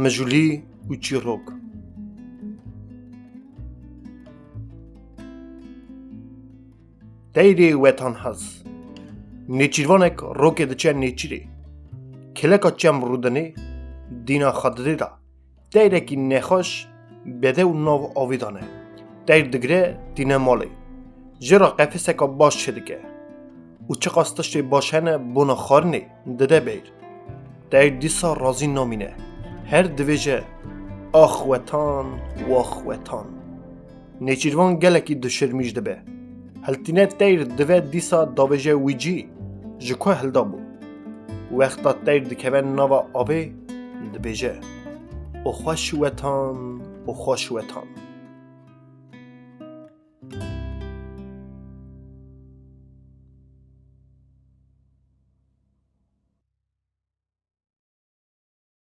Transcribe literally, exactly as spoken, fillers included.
Mijûlî û çîrok. Teyrê wetanhez. Nêçîrvanek rokê diçe nêçîrê. Kêleka çem rûdinê, dîna xwe didê de. Teyrekî nexweş bede û nav avê de ne. Teyr digire tîne malê. Jê re qefeseka baş çêdike. Û çiqas tiştê baş hene bona xwarinê dide beyr. Teyr dîsa razî namîne. Her dibêje, "Ax wetan, wax wetan." Nêçîrvan gelekî dişirmîş dibe. Hiltîne teyr dive dîsa dabêje wî cî, ji ku hilda bû. Wexta teyr dikeve nava avê, dibêje, "O xweş wetan, o xweş wetan."